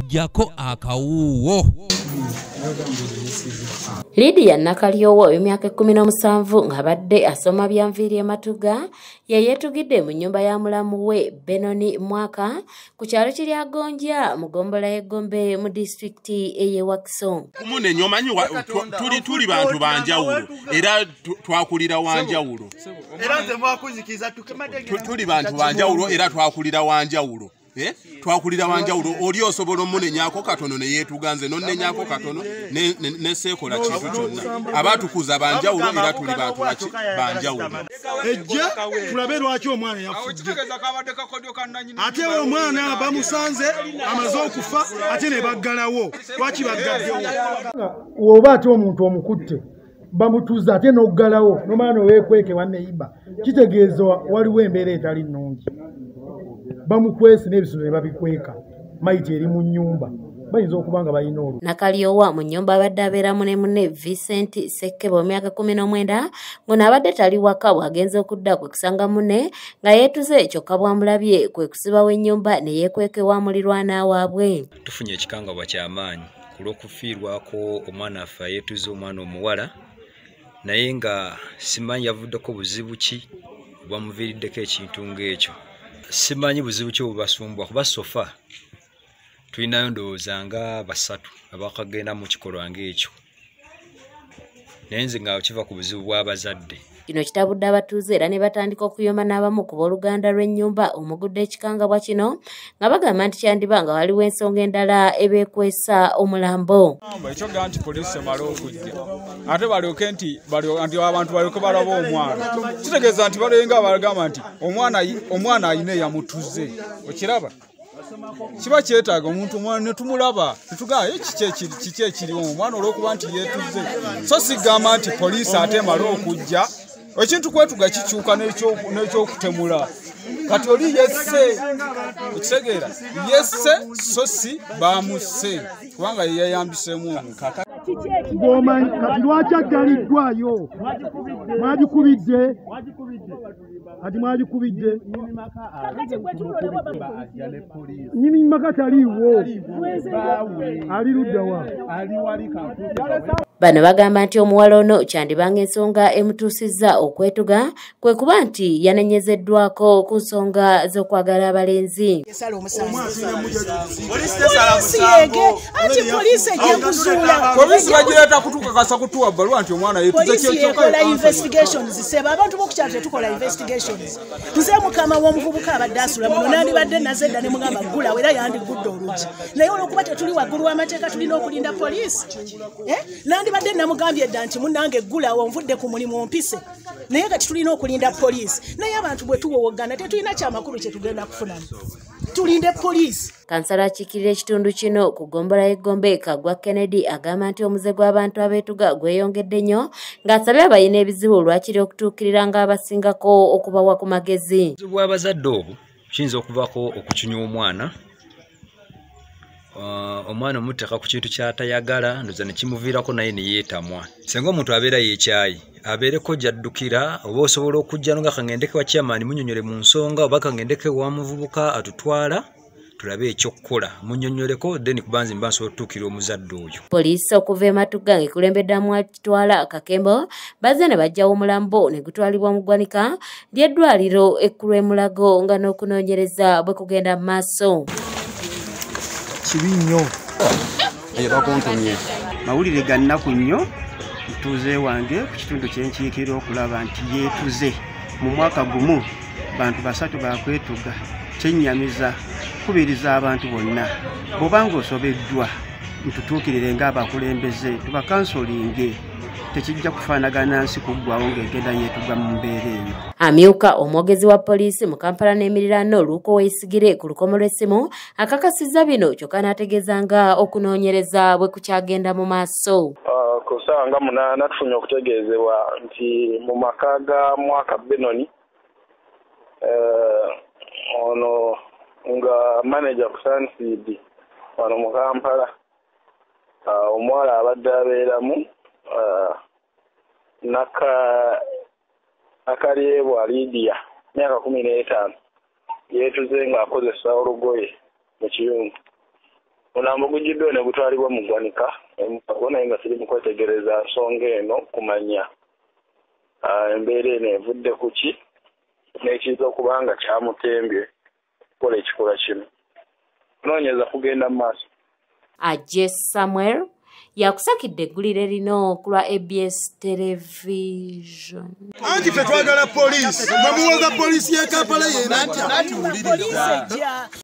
Jako akawuwo. Lydia Nakalyowo emyaka 17 ng'abadde asoma bya nviiri e Matuga ye yeetugidde mu nnyumba ya mulamu we Benoni Mwaka ku kyalo Kiryagonja mu ggombolola y'e Gombe mu disitulikiti ey'e Wakiso. Munenyo omanyi tuli bantu banjawulo era twakulira wanjawulo. Tuli bantu banjawulo era twakulira wanjawulo. Twakulira wanjawulo oli osobola omunenyako katono ne yeetuganze nonnenyako katono ne seekola kintu kyonna. Abatukuza banjawulo era tuli bantu banjawulo. Ejje tulabe lwaki omwana yafudde. Ate omwana bamusanze amaze okufa ate ne baggalawo. Lwaki baggaddewo? Oba ate omuntu omukutte bamutuuza ate n'oggalawo n'omwana weekweke wanneyiba kitegeeza waliwo embeera etali nnungi. Bamukwese n'ebisolo ne babikweka mayiti eri mu nnyumba bayinza okuba nga balina olwo. Nakalyowa mu nnyumba abadde abeeramu ne munne Vincent Ssekkebo emyaka 19 ng'ono abadde tali waka bw'agenze okudda kwe kusanga munne nga yeetuze kyokka bw'amulabye kwe kusibawo ennyumba ne yeekweka ewa mulirwana waabwe. Tufunye ekikangabwa ky'amaanyi ku lw'okufiirwako omwana affe ayeetuze omwana omuwala naye nga simanyi yavuddeko buzibu ki obwamuviiriddeko ekintu ng'ekyo. Simanyi buzibu ki obubasumbwa kuba sofa tulinayo ndowooza nga basatu abakagenda mu kikolwa ng'ekyo naye nze nga kiva ku buzibu bw'abazadde. Kino kitabudde abatuuze era ne batandika okuyomba n'abamu ku booluganda lw'ennyumba omugudde ekikangabwa kino nga bagamba nti kyandiba nga waliwo ensonga endala ebeekwesa omulambo. Ekyoga nti poliisi emale okujja ate balyoke nti abantu balyoke balaba omwana kitegeeza nti balenga bagamba nti omwana ayina eyamutuze okiraba. Kiba kyetaaga omuntu omwana ne tumulaba tetugamba kiki ekiriwo omwana olw'okuba nti yeetuze so sigamba nti poliisi ate emale okujja ekintu kwetuga kikyuka n'ekyokutemula kati oli yesse okitegeera yesse so si bamusse kubanga ye yayambiseemu omukaka. Kati lwaki aggaliddwayo? Mwagikubidde? Kati mwagikubidde? Nnyini maka taliiwo. Ali ludda wa? Bano bagamba nti omuwala ono kyandibanga ensonga emutuusizza okwetuga kwe kuba nti yanenyezeddwako ku nsonga z'okwagala abalenzi. Poliisi bagireeta kutukakasa kutuwa bbaluwa nti omwana yeetuze kyokka. Investigations seba abantu b'okukyalo tetukola investigations. Nze mukama w'omuvubuka abadde asula muno nandibadde naze dda ne mugamba ggulawo era yandigudde oluggi naye olw'okuba tetuli waggulu w'amateeka tulina okulinda poliisi. Nandibadde namugambye dda nti munnange ggulawo nvudde ku mulimu ompise naye kati tulina okulinda poliisi naye abantu bwe tuwowogana tetulina kyamakulu kye tugenda kufunamu. Tulinde poliisi. Kansala akiikirira ekitundu kino ku ggombolola y'e Gombe Kagwa Kennedy agamba nti omuze gw'abantu abeetuga gweyongedde nnyo ng'asabye abalina ebizibu lwakiri okutuukirira ng'abasingako okubawa ku magezi. Obuzibu bw'abazadde obwo kiyinza okuvaako okukinya omwana. Omwana omuteeka ku kintu ky'atayagala ndowooza ne kimuviirako naye ne yeetamwa. Singa omuntu abeera yeekyayi abeereko gy'addukira oba osobola okujja nga kangendeko wa chairman munnyonnyole mu nsonga oba kangendeko ewa muvubuka atutwala tulabe ekyokukola munnyonnyoleko then kubanze mba nsobola okutuukirira omuzadde oyo. Poliisi okuva e Matuga ng'ekulembeddwamu Akitwala Kakembo bazze ne baggyawo omulambo ne gutwalibwa mu ggwanika ly'eddwaliro ekkulu e Mulago nga n'okunoonyereza bwe kugenda mu maaso. Kibi nnyo bakuntumye mawulire ga nnaku nnyo mutuuze wange ku kitundu kyenkiikirira okulaba nti yeetuze mu mwaka gumu bantu basatu bakwetuga kyennyamiza kubiriza abantu bonna bw'obanga osobeddwa ntutuukirire ng'abakulembeze tubakansolinge tekijja kufaanagana nsi kuggwawo ng'egenda yeetuga mu mbeera eyo. Amyuka omwogezi wa poliisi mu Kampala n'emiriraano Luko Weesigire ku lukomo lw'essimu akakasizza bino kyokka n'ategeeza nga okunoonyereza bwe kukyagenda mu maaso. Ku ssaawa nga 8 tufunye okutegeezebwa nti mu maka ga Mwaka Benoni ono nga manager ku Sunseed wano mu Kampala omuwala abadde abeeramu Nakalyebwa Lydia myaka 15 yeetuze ng'akozesa olugoye mu kiyungu. Omulambo gugiddwa ne gutwalibwa mu ggwanika Mulago, naye nga siri mu kwetegereza nsonga eno kumanya embeera eno evudde ku ki n'ekiyinza okuba nga kyamutembye okukola ekikolwa kino. Kunoonyeza kugenda mu maaso. Aje Samuel yakusakidde eggulire lino ku lwa ABS Television. Anti ffe twagala poliisi, mwe muwoza poliisi y'e Kampala yenatya. Poliisi ejja.